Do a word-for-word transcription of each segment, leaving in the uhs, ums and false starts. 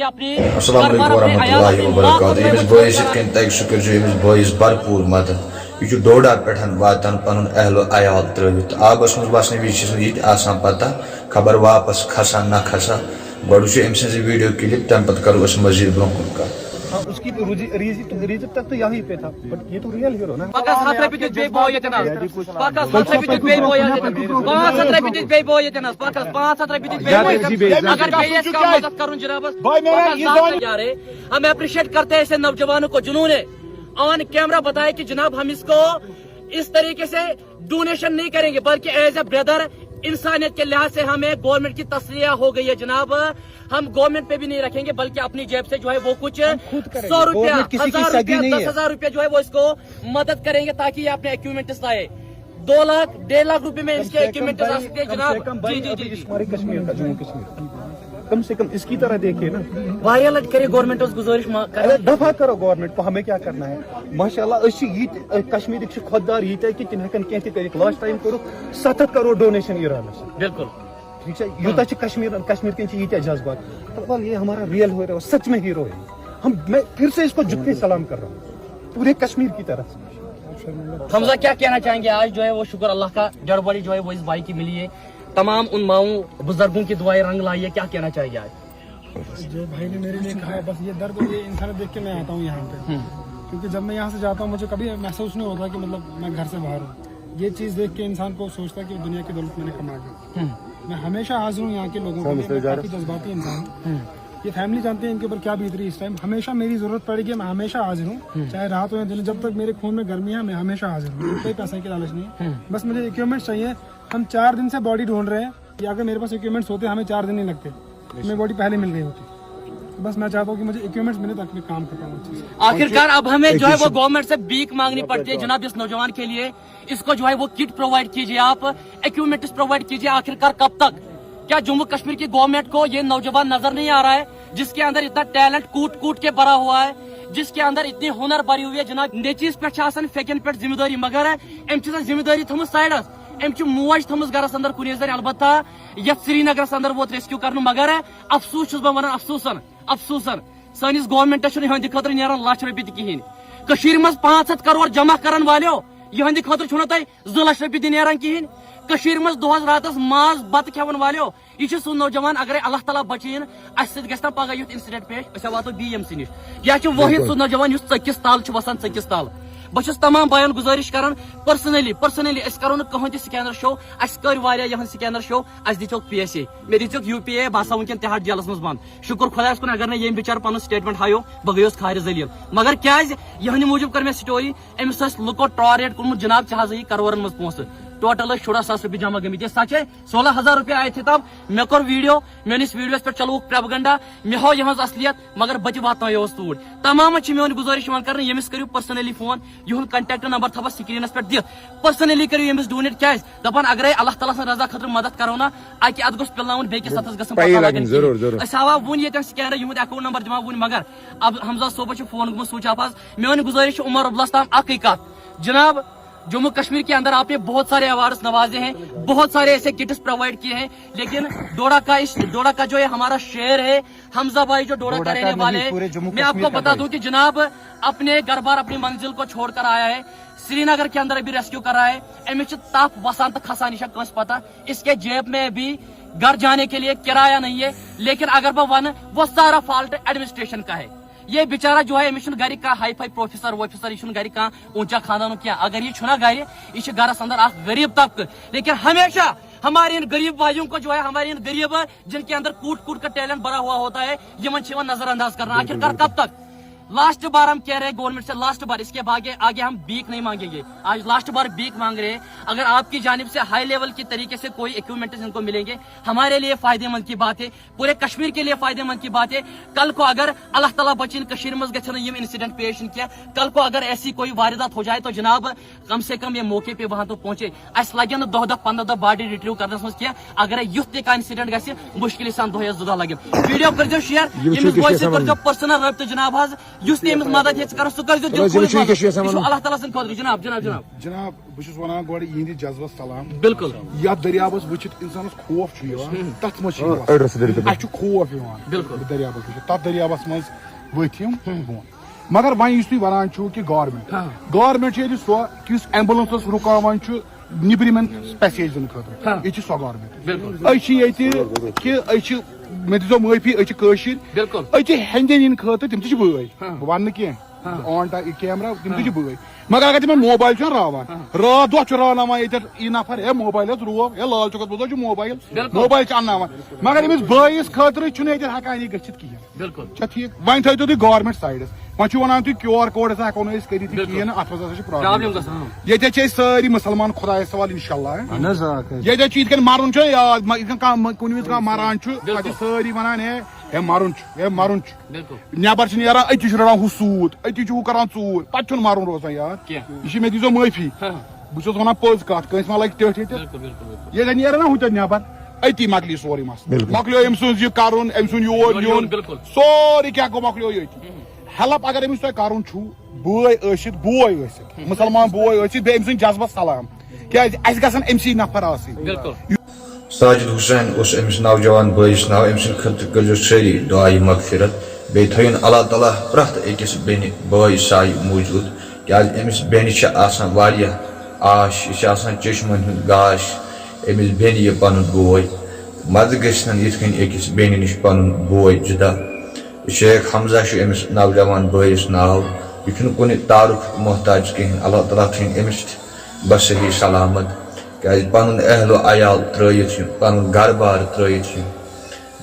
اپنی السلام علیکم ورحمۃ اللہ وبرکاتہ۔ ییٚمِس بٲیِس سۭتۍ کَنہِ تَگہِ، سُہ کٔرۍزیو ییٚمِس بٲیِس بھرپوٗر مدد۔ یہِ چھُ ڈوڈا پٮ۪ٹھ واتان پَنُن اہل و عیال ترٲوِتھ۔ آبَس منٛز وَسنہٕ وِزِ چھِ أسۍ یہِ تہِ آسان پَتہ، خبر واپَس کھسان نہ کھسان۔ گۄڈٕ وٕچھو أمۍ سٕنٛز یہِ ویٖڈیو کِلِپ، تَمہِ پَتہٕ کَرو أسۍ مٔزیٖد برونٛہہ کُن کَتھ۔ ہاں، اس کی تو روزی، ریزی تو، ریزی تک تو یہاں ہی پہ تھا، بٹ یہ تو ریئل ہیرو نا۔ پکس ہتھ رۄپیہِ دیُت بیٚیہِ بوے ییٚتٮ۪ن حظ۔ پکس ہتھ رۄپیہِ دیُت بیٚیہِ بوے ییٚتٮ۪ن حظ۔ پانٛژھ ہتھ رۄپیہِ دیُت بیٚیہِ بوے ییٚتٮ۪ن حظ۔ پکس پانٛژھ ہتھ رۄپیہِ دیُت بیٚیہِ بوے ییٚتٮ۪ن۔ اگر بیٚیہِ آسہِ کانٛہہ مدد کرُن جنابس، پکس زٕ ہتھ یارے۔ ہم اپریشیٹ کرتے ہیں ایسے نوجوانوں کو جنہوں نے آن کیمرہ بتایا کہ جناب ہم اس کو اس طریقے سے ڈونیشن نہیں کریں گے، بلکہ ایز اے بردر انسانیت کے لحاظ سے ہمیں گورنمنٹ کی تسلیہ ہو گئی ہے جناب۔ ہم گورنمنٹ پہ بھی نہیں رکھیں گے، بلکہ اپنی جیب سے جو ہے وہ کچھ سو روپیہ، ہزار روپیہ، دس ہزار روپیہ جو ہے وہ اس کو مدد کریں گے تاکہ یہ اپنے اکوپمنٹس لائے۔ دو لاکھ، ڈیڑھ لاکھ روپے میں اس کے اکوپمنٹس آ سکتے ہیں جناب۔ جی جی جی جی۔ ہمارے کشمیر کا، جموں کشمیر، کم سے کم اس کی طرح دیکھیے نا۔ واریاہ لٹہِ کرے گورنمنٹس گزٲرِش، ما کرن۔ دفع کرو گورنمنٹ کو، ہمیں کیا کرنا ہے؟ ماشاء اللہ، أسۍ چھِ ییٚتہِ، أسۍ کشمیٖرٕکۍ چھِ خۄددار ییٖتیٛاہ کہِ تِم ہٮ۪کن کینٛہہ تہِ کٔرِتھ۔ لاسٹ ٹایم کوٚرُکھ ستھ ہتھ کرور ڈونیشن ایرانس۔ بالکل۔ ٹھیک ہے، یوتاہ چھِ کشمیر، کشمیر کٮ۪ن چھِ ییٖتیٛاہ جذبات۔ فی الحال یہ ہمارا ریئل ہیرو ہے، سچ میں ہیرو ہے۔ ہم، میں پھر سے اس کو جھک کے سلام کر رہا ہوں پورے کشمیر کی طرف سے۔ حمزہ، کیا کہنا چاہیں گے؟ آج جو ہے وہ شکر اللہ کا، ڈیڈ باڈی جو ہے وہ اس بھائی کی ملی ہے۔ تمام ان ماؤں بزرگوں کی دعائیں رنگ لائی ہے، کیا کہنا چاہیں گے آج؟ جو بھائی نے میرے لیے کہا ہے، بس یہ درد اور یہ انسانیت دیکھ کے میں آتا ہوں یہاں پہ۔ کیونکہ جب میں یہاں سے جاتا ہوں، مجھے کبھی محسوس نہیں ہوتا کہ مطلب میں گھر سے باہر ہوں۔ یہ چیز دیکھ کے انسان کو سوچتا ہے کہ دنیا کی دولت میں نے کما لی۔ میں ہمیشہ حاضر ہوں یہاں کے لوگوں کے لیے، میں کافی جذباتی انسان ہوں۔ یہ فیملی جانتے ہیں ان کے اوپر کیا بیت رہی ہے اس ٹائم۔ ہمیشہ میری ضرورت پڑے گی، میں ہمیشہ حاضر ہوں، چاہے رات ہو یا دن۔ جب تک میرے خون میں گرمی ہے، میں ہمیشہ حاضر ہوں۔ کوئی پیسے کی لالچ نہیں ہے، بس مجھے اکوپمنٹس چاہیے۔ ہم چار دن سے باڈی ڈھونڈ رہے ہیں، کہ اگر میرے پاس اکوپمنٹس ہوتے، ہمیں چار دن نہیں لگتے، ہمیں باڈی پہلے مل گئی ہوتی۔ تو بس میں چاہتا ہوں کہ مجھے اکوپمنٹس ملے تاکہ میں کام کر پاؤں اچھے سے۔ آخرکار اب ہمیں جو ہے وہ گورنمنٹ سے भीख मांगनी पड़ती है जनाब। इस नौजवान के लिए इसको जो है वो किट प्रोवाइड कीजिए आप, इक्विपमेंट्स प्रोवाइड कीजिए। आखिरकार कब तक? क्या जम्मू कश्मीर की गवर्नमेंट को ये नौजवान नजर नहीं आ रहा है जिसके अंदर इतना टैलेंट कूट कूट के भरा हुआ है, जिसके अंदर इतनी हुनर भरी हुई है जनाब? نیٚچوِس پٮ۪ٹھ چھِ آسان فیٚکٮ۪ن پٮ۪ٹھ ذمہٕ دٲری، مگر أمۍ چھِ سۄ ذمہٕ دٲری تھٲومٕژ سایڈس۔ أمۍ چھِ موج تھٲومٕژ گرس اندر کُنی زٔنۍ۔ البتہ یتھ سرینگرس اندر ووت ریسکیو کرنہٕ، مگر افسوس چھُس بہٕ ونان، افسوسن، افسوسن، سٲنِس گورنمنٹس چھُنہٕ یِہنٛدِ خٲطرٕ نیران لچھ رۄپیہِ تہِ کِہینۍ۔ کٔشیٖرِ منٛز پانٛژھ ہتھ کرور جمع کرن والیو، یِہنٛدِ خٲطرٕ چھُنہٕ تۄہہِ زٕ لچھ رۄپیہِ تہِ نیران کِہینۍ۔ کٔشیٖرِ منٛز دۄہس راتس ماز بتہٕ کھٮ۪ون والیو، یہِ چھُ سُہ نوجوان، اگرے اللہ تعالیٰ بچٲیِن، اسہِ سۭتۍ گژھِ نہ پگاہ یُتھ انسیڈنٹ پیش، أسۍ ہا واتو بی ایم سی نِش۔ یا چھُ وۄہید سُہ نوجوان یُس ژٔکِس تل چھُ وسان، ژٔکِس تل۔ بہٕ چھُس تمام بایَن گُزٲرِش کران، پٔرسنلی، پٔرسنلی، أسۍ کرو نہٕ کٕہٕنۍ تہِ سکینر شو۔ اسہِ کٔرۍ واریاہ یِہٕنٛدۍ سکینر شو، اسہِ دِژیوکھ پی ایس اے، مےٚ دِژیوکھ یوٗ پی اے، بہٕ ہسا وٕنکیٚن تِہاڑ جیلس منٛز بنٛد۔ شُکُر خۄدایَس کُن، اگر نہٕ ییٚمۍ بِچارٕ پنُن سٹیٹمنٹ ہایو، بہٕ گٔیوس خارِ ذلیل۔ مگر کیازِ؟ یِہنٛدِ موٗجوٗب کٔر مےٚ سٹوری، أمِس ٲسۍ لُکو ٹارگیٹ کوٚرمُت، جناب، ژےٚ حظ یی کرورن منٛز پونٛسہٕ۔ ٹوٹل ٲسۍ شُراہ ساس رۄپیہِ جمع گٔمٕتۍ، یہِ سچے؟ سولہ ہزار رۄپیہِ آیہِ تھِ تام۔ مےٚ کوٚر ویٖڈیو، میٲنِس ویٖڈیوَس پٮ۪ٹھ چلووُکھ پروپیگنڈا، مےٚ ہٲو یِہٕنٛز اصلیت، مگر بہٕ تہِ واتناویوس توٗرۍ۔ تمامن چھِ میٲنۍ گُزٲرِش یِوان کرنہٕ، ییٚمِس کٔرِو پٔرسنلی فون، یِہُنٛد کنٹیکٹ نمبر تھاوس سکرینس پٮ۪ٹھ دِتھ۔ پٔرسنلی کٔرِو ییٚمِس ڈونیٹ، کیازِ؟ دپان اگرے اللہ تعالیٰ سٕنٛز رضا خٲطرٕ مدد کرو نا، اکہِ اتھ گوٚژھ پِلناوُن، بیٚکِس اتھس گژھن پتہ لگٕنۍ کِہیٖنۍ۔ أسۍ ہاوہاو وُنہِ ییٚتٮ۪ن سکینر، یِہُنٛد اکاؤنٹ نمبر دِمہٕ ہاو وُنہِ، مگر اب حمزہ صٲبس چھُ فون گوٚمُت سوئچ آف حظ۔ میٲنۍ گُزٲرِش چھِ عمر عبدالس تام اکٕے کتھ، جناب، جموں کشمیر کے اندر آپ نے बहुत سارے ایوارڈز نوازے ہیں، بہت سارے ایسے کٹس پرووائڈ کیے ہیں، لیکن ڈوڈا کا اس، ڈوڈا کا جو ہے ہمارا شہر ہے، حمزہ بھائی جو ڈوڈا کا رہنے والے ہیں، میں آپ کو بتا دوں کہ جناب اپنے گھر بار، اپنی منزل کو چھوڑ کر آیا ہے، سری نگر کے اندر ابھی ریسکیو کر رہا ہے۔ أمِس چھِ تپھ وسان تہٕ کھسان، یہِ چھا کٲنٛسہِ پتہ؟ اس کے جیب میں ابھی گھر جانے کے لیے کرایہ نہیں ہے، لیکن اگر بہٕ ونہٕ، وہ سارا فالٹ ایڈمنسٹریشن کا ہے۔ یہ بیچارہ جو ہے، أمِس چھُنہٕ گرِ کانٛہہ ہائی فائی پروفیسر ووفیسر، یہِ چھُنہٕ گرِ کانٛہہ اونچا خاندانُک کینٛہہ۔ اگر یہِ چھُنہ گرِ، یہِ چھُ گرس اندر اکھ غریب طبقہٕ۔ لیکن ہمیشہ ہمارے ان غریب بھائیوں کو جو ہے، ہمارے ان غریب جن کے اندر کوٹ کوٹ کا ٹیلنٹ بھرا ہوا ہوتا ہے، یِمن چھِ یِوان نظر انداز کرنا۔ آخر کار کب تک؟ لاسٹ بار ہم کہہ رہے ہیں گورنمنٹ سے، لاسٹ بار، اس کے آگے، آگے ہم भीख नहीं मांगेंगे। آج لاسٹ بار भीख मांग रहे हैं۔ اگر آپ کی جانب سے ہائی لیول کی طریقے سے کوئی اکوپمنٹس ان کو ملیں گے، ہمارے لیے فائدے مند کی بات ہے، پورے کشمیر کے لیے فائدے مند کی بات ہے۔ کل کو اگر اللہ تعالیٰ بچٲیِن، کشمیر منٛز گژھن نہٕ یِم انسیڈنٹ پیش یِن کینٛہہ۔ کل کو اگر ایسی کوئی واردات ہو جائے تو جناب، کم سے کم یہ موقع پہ وہاں تو پہنچے۔ اسہِ لگن نہٕ دہ دۄہ پندہ دۄہ باڈی ریٹریو کرنس منٛز کینٛہہ۔ اگرے یُتھ تہِ کانٛہہ انسیڈنٹ گژھِ، مشکل سان دۄہ یا زٕ دۄہ لگن۔ ویڈیو کٔرزیو شیئر، ییٚمِس بوے سۭتۍ کٔرزیو پٔرسنل رٲبطہٕ جناب حظ۔ یُس تہِ أمِس مدد ہیٚژِ کرُن، سُہ کٔرۍزیو دِل چلو، کھوٗلِتھ یہِ چھُ مدد۔ یہِ چھُ یَژھان یہِ چھُ وَنُن۔ اللہ تعالیٰ سٕنٛدِ خٲطرٕ، جِناب، جِناب، جِناب۔ جِناب، بہٕ چھُس وَنان گۄڈٕ یِہِنٛدِ جذبس سلام۔ بِلکُل۔ یَتھ دٔریاوس وٕچھِتھ اِنسانس خوف چھُ یِوان، تَتھ منٛز چھُ یِوان۔ أڑۍ رَژھ دٔرِو تَتہِ۔ اَسہِ چھُ خوف یِوان۔ بِلکُل۔ بہٕ دٔریاوس وٕچھِتھ، تَتھ دٔریاوس منٛز ؤتھۍ یِم بۄن۔ مگر وۄنۍ یُس تُہۍ وَنان چھُو کہِ گورمٮ۪نٛٹ، ہاں۔ گورمٮ۪نٛٹ چھِ ییٚتہِ سۄ کہِ یُس ایمبولینسَس رُکاوان چھُ نیٚبرِمٮ۪ن پیسیجزَن خٲطرٕ، ہاں۔ یہِ چھِ سۄ گورمٮ۪نٛٹ۔ بِلکُل۔ أسۍ چھِ ییٚتہِ کہِ أسۍ چھِ، مےٚ دیٖزیو معٲفی، أسۍ چھِ کٲشِرۍ۔ بِلکُل۔ أسۍ چھِ ہٮ۪نٛدٮ۪ن ہِنٛدۍ خٲطرٕ، تِم تہِ چھِ بٲے۔ ہاں۔ بہٕ وَنہٕ نہٕ کینٛہہ۔ ہاں۔ آن ٹا-، یہِ کیمرہ، تِم تہِ چھِ بٲے۔ مگر اگر تِمن موبایل چھُنہ راوان، ہاں۔ راتھ دۄہ چھُ راوناوان ییٚتٮ۪تھ یہِ نفر، ہے موبایل حظ روو، ہے لال چوکس منٛز حظ چھُ موبایل، بِلکُل۔ موبایل چھُ انناوان۔ مگر أمِس بٲیِس خٲطرٕ چھُنہٕ ییٚتٮ۪تھ ہٮ۪کان یہِ گٔژھِتھ کِہیٖنۍ۔ بِلکُل۔ چھا ٹھیٖک؟ وۄنۍ تھٲیتو تُہۍ گورمنٹ سایڈس۔ وۄنۍ چھُ وَنان تُہۍ کیو آر کوڈ ہسا ہٮ۪کو نہٕ أسۍ کٔرِتھ یہِ بِلکُل۔ کِہیٖنۍ نہٕ، اَتھ منٛز ہسا چھِ پرابلم۔ پرابلم گژھان، ہاں۔ ییٚتٮ۪تھ چھِ أسۍ سٲری مُسلمان خۄدایس حوالہٕ، انشاءاللہ۔ اہن حظ، آ، کٔرِو۔ ییٚتٮ۪تھ چھِ یِتھ کٔنۍ مَرُن چھُ یاد، مہ-، یِتھ کٔنۍ کانٛہہ مہ-، کُنہِ وِزِ کانٛہہ مَران چھُ، بِلکُل۔ پَتہٕ چھِ سٲری وَنان، ہے، ہے مَرُن چھُ، ہے مَرُن چھُ۔ بِلکُل۔ نٮ۪بر چھِ نیران، أتی چھُ رَٹان ہُہ سوٗد، أتی چھُ ہُہ کران ژوٗر، پَتہٕ چھُنہٕ مَرُن روزان یاد۔ کینٛہہ۔ یہِ چھِ مےٚ دیٖزیو معٲفی۔ ہاں۔ بہٕ چھُس وَنان پٔز کَتھ، کٲنٛسہِ ما لَگہِ ٹیٚٹھ ییٚتٮ۪تھ۔ بِلکُل، بِلکُل، بِلکُل۔ ییٚلہِ نیران نہ ہُتٮ۪تھ نٮ۪بر، أتی مۄکلی سورُے مسلہٕ۔ بِلکُل۔ مۄکلیو أمۍ سُنٛد یہِ کَرُن، أمۍ سُنٛد یور یور یُن، یُن، بِلکُل۔ سورُے کینٛہہ گوٚو، مۄکلیو ییٚتی۔ ہِم۔ ہیلپ اگر أمِس تۄہہِ کَرُن چھُو، بٲے ٲسِتھ، بوے ٲسِتھ، ہِم۔ مُسلمان بوے ٲسِتھ، بیٚیہِ أمۍ سُنٛد جذبس سلام۔ کیٛازِ اَسہِ گژھن أمۍ سٕے نفر آسٕنۍ۔ بِلکُل۔ ساجد حسین اوس أمِس نوجوان بٲیِس ناو، أمۍ سٕنٛدِ خٲطرٕ کٔرۍزیو سٲری دُعایہِ مغفرت۔ بیٚیہِ تھٲیِن اللہ تعالیٰ پرٛٮ۪تھ أکِس بیٚنہِ بٲے سایہِ موٗجوٗد، کیٛازِ أمِس بیٚنہِ چھِ آسان واریاہ آش، یہِ چھِ آسان چشمَن ہُنٛد گاش أمِس بیٚنہِ یہِ پَنُن بوے۔ مَزٕ گٔژھۍ نہٕ یِتھ کٔنۍ أکِس بیٚنہِ نِش پَنُن بوے جُدا۔ شیخ حمزہ چھُ أمِس نوجوان بٲیِس ناو، یہِ چھُنہٕ کُنہِ تعارُفُک محتاج کِہیٖنۍ۔ اللہ تعالیٰ تھٲیِن أمِس تہِ بس صحیح سلامت، کیٛازِ پنُن اہل و عیال ترٲیِتھ چھُ، پنُن گرٕ بار ترٲیِتھ چھُ،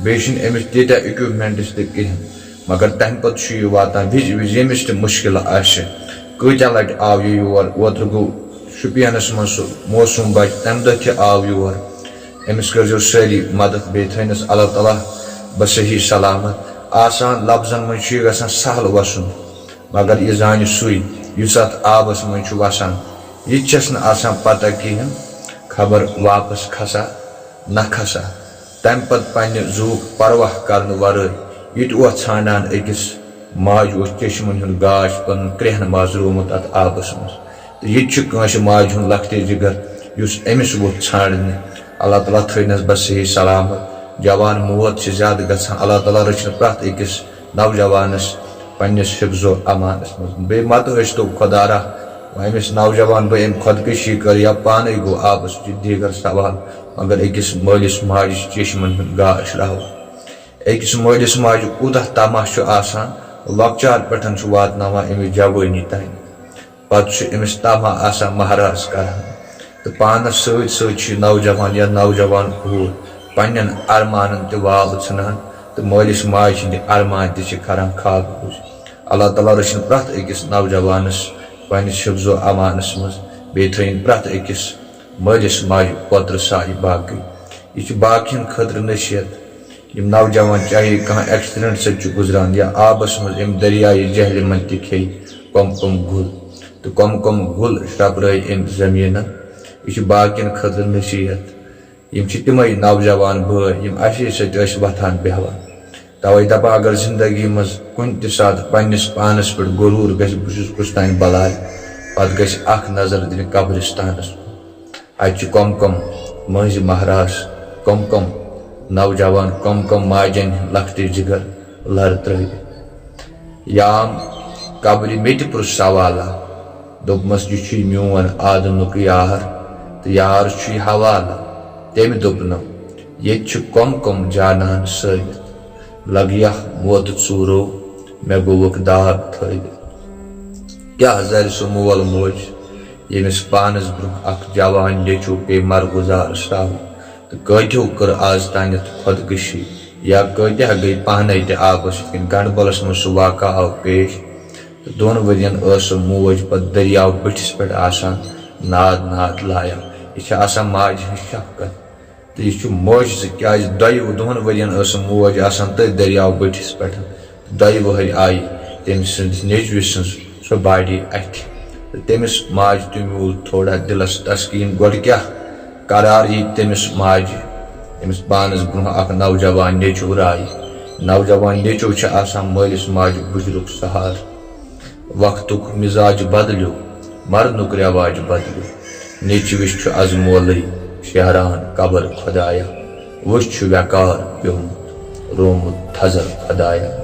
بیٚیہِ چھُنہٕ أمِس تیٖتیٛاہ equipments تہِ کِہیٖنۍ، مگر تَمہِ پتہٕ چھُ یہِ واتان وِزِ وِزِ ییٚمِس تہِ مُشکِل آسہِ۔ کۭتیٛاہ لٹہِ آو یہِ یور، اوترٕ گوٚو شُپینس منٛز سُہ موسوٗم بچہِ، تَمہِ دۄہ تہِ آو یور۔ أمِس کٔرۍزیو سٲری مدد، بیٚیہِ تھٲینَس اللہ تعالیٰ بس صحیح سلامت۔ آسان لفظن منٛز چھُ یہِ گژھان سہل وَسُن، مگر یہِ زانہِ سُے یُس اتھ آبس منٛز چھُ وسان۔ یہِ تہِ چھس نہٕ آسان پتہ کِہیٖنۍ، خبر واپس کھسا نہ کھسا۔ تمہِ پتہٕ پننہِ زُوُک پرواہ کرنہٕ ورٲے یہِ تہِ اوس ژھانڈان أکِس ماجہِ اوس چشمن ہُنٛد گاش پنُن کرٛیہن ماز روومُت اتھ آبس منٛز۔ تہٕ یہِ تہِ چھُ کٲنٛسہِ ماجہِ ہُنٛد لۄکٹہِ جگر یُس أمِس ووٚتھ ژھانڈنہِ۔ اللہ تعالیٰ تھٲینس بس صحیح سلامت۔ جوان موت چھِ زیادٕ گژھان۔ اللہ تعالیٰ رٔچھِن پرٛٮ۪تھ أکِس نوجوانس پننِس حفظ و امانس منٛز۔ بیٚیہِ مت ٲسۍ تو خۄدا را، وۄنۍ أمِس نوجوان بہٕ أمۍ خۄدکشی کٔر یا پانے گوٚو آبس، سُہ چھُ دیٖگر سوال، مگر أکِس مٲلِس ماجہِ چھِ چشمن ہُنٛد گاش راوان۔ أکِس مٲلِس ماجہِ کوٗتاہ طمع چھُ آسان، لۄکچار پٮ۪ٹھ چھُ واتناوان أمِس جوٲنی تام۔ پتہٕ چھُ أمِس طمع آسان مہراز کران۔ تہٕ پانس سۭتۍ سۭتۍ چھُ یہِ نوجوان یا نوجوان کوٗر پننٮ۪ن ارمانن تہِ واو ژھٕنان تہٕ مٲلِس ماجہِ ہٕنٛدۍ ارمان تہِ چھِ کران خاب بوٗزِتھ۔ اللہ تعالیٰ رٔچھِن پرٛٮ۪تھ أکِس نوجوانس پننِس حفظ و امانس منٛز، بیٚیہِ تھٲیِن پرٛٮ۪تھ أکِس مٲلِس ماجہِ پوترٕ سایہِ باقٕے۔ یہِ چھِ باقین خٲطرٕ نصیحت۔ یِم نوجوان چاہے کانٛہہ accident سۭتۍ چھُ گُزران یا آبس منٛز اَمہِ دٔریایہِ جہلِمن تہِ کھیٚیہِ کۄم کۄم گُل تہٕ کۄم کۄم گُل شرٛپرٲے أمۍ زٔمیٖنن۔ یہِ چھُ باقین خٲطرٕ نصیحت۔ یِم چھِ تِمے نوجوان بٲے یِم اَسے سۭتۍ ٲسۍ وۄتھان بیٚہوان۔ توے دپان اگر زندگی منٛز کُنہِ تہِ ساتہٕ پننِس پانس پٮ۪ٹھ غروٗر گژھِ، بہٕ چھُس کُس تام بلاے، پتہٕ گژھِ اکھ نظر دِنہِ قبرستانس کُن۔ اتہِ چھِ کم کم مٲنٛزِ مہراز، کم کم نوجوان، کم کم ماجن ہٕنٛدۍ لۄکٹہِ جگر لر ترٲوِتھ۔ یام قبرِ مےٚ تہِ پرُژھ سوالا، دوٚپمس، "یہِ چھُے میون آدنُک یار، تہٕ یار چھُے حوالا؟" تٔمۍ دوٚپنم، "ییٚتہِ چھِ کم کم جانان سٲوِتھ، لگیہ موتہٕ ژوٗرو مےٚ گوٚوُکھ داغ تھٲوِتھ۔" کیٛاہ زرِ سُہ مول موج، ییٚمِس پانس برونٛہہ اکھ جوان نیٚچو پیٚیہِ مرگُزار سرٛاوُن؟ تہٕ کٲتیو کٔر آز تانٮ۪تھ خۄدکشی، یا کٲتیٛاہ گٔے پانے تہِ آبس یِتھ کٔنۍ گنڈبلس منٛز سُہ واقعہ آو پیش۔ تہٕ دۄن ؤرین ٲس سۄ موج پتہٕ دٔریاو بٔٹھِس پٮ۪ٹھ آسان ناد ناد لایان۔ یہِ چھِ آسان ماجہِ ہٕنٛز شفقت۔ تہٕ یہِ چھُ معجزٕ، کیٛازِ دۄیہِ دۄن ؤرین ٲس سۄ موج آسان تٔتھۍ دٔریاو بٔٹھِس پٮ۪ٹھ۔ دۄیہِ وٕہٕرۍ آیہِ تٔمۍ سٕنٛدِس نیٚچوِ سٕنٛز سۄ باڈی اَتھِ۔ تہٕ تٔمِس ماجہِ تہِ میوٗل تھوڑا دِلس تسکیٖن۔ گۄڈٕ کیٛاہ قرار یی تٔمِس ماجہِ؟ أمِس پانس برونٛہہ اکھ نوجوان نیٚچو رایہِ۔ نوجوان نیٚچو چھُ آسان مٲلِس ماجہِ بُجرُک سہارٕ۔ وقتُک مزاج بدلیو، مرنُک رواج بدلیو۔ نیچوِس چھُ از مولٕے شیہران قبر خدایا۔ وُچھ چھُ ویقار پیومُت، رومُت تھزر خدایا۔